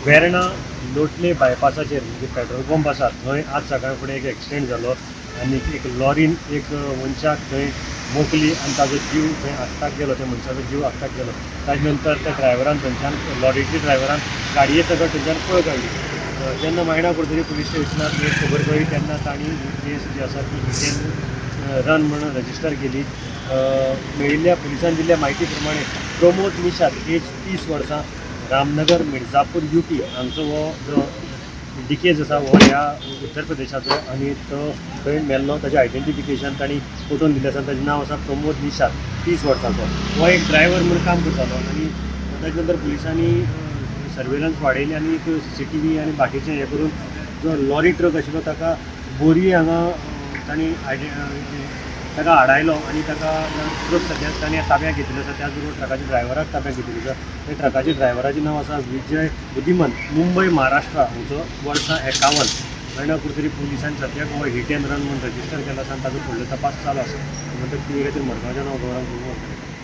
वेर्णा लोटले बायपासाचेर म्हणजे petrol pump आसा थंय आज सकाळ फुडें एक एक्सिडेंट जालो आनी एक लॉरीन एक मनशाक थंय मोखली आनी ताजो जीव थंय आक्ताक गेलो, त्या मनशाचो जीव आक्ताक गेलो. ताजे नंतर त्या ड्रायव्हरान थंयच्यान लॉरीच्या ड्रायव्हरान गाडये सकट थंयच्यान पळ काडली. जेन्ना मायणा कुडतरी पुलीस स्टेशनार ही खबर कळ्ळी तेन्ना तांणी ही केस जी आसा ती हिट एंड रन म्हणून रजिस्टर केली. मेळिल्ल्या पुलिसान दिल्ल्या म्हायती प्रमाणे प्रमोद निषाद, एज 30 वर्सां, रामनगर मिर्जापूर यूपी हांगचो हो जो डिकेज आसा हो ह्या उत्तर प्रदेशाचो आनी तो थंय मेल्लो. ताजें आयडेंटिफिकेशन तांणी पटोवन दिल्लें आसा. ताजें नांव आसा प्रमोद निषाद, 30 वर्सांचो. हो एक ड्रायव्हर म्हणून काम करतालो आनी ताजे नंतर पुलिसांनी सर्वेलन्स वाडयली आनी एक सीसीटीव्ही आनी बाकीचें हें करून जो लॉरी ट्रक आशिल्लो ताका बोरये हांगा तांणी ताका आडायलो आनी ताका ट्रक सद्या तांणी ताब्यात घेतिल्लो आसा. त्याच बरोबर ट्रकाच्या ड्रायव्हराक ताब्यात घेतिल्लो आसा. त्या ट्रकाच्या ड्रायव्हराचें नांव आसा विजय बुद्धिमन, मुंबय महाराष्ट्र हांगचो, वर्सां 51. मायणा कुडतरी पुलिसांनी सद्याक हो हिट एंड रन म्हूण रजिस्टर केला आसा आनी ताजो फुडलो तपास चालू आसा. म्हणटकच टीव्ही खातीर मडगांवच्यान हांव गौरांग.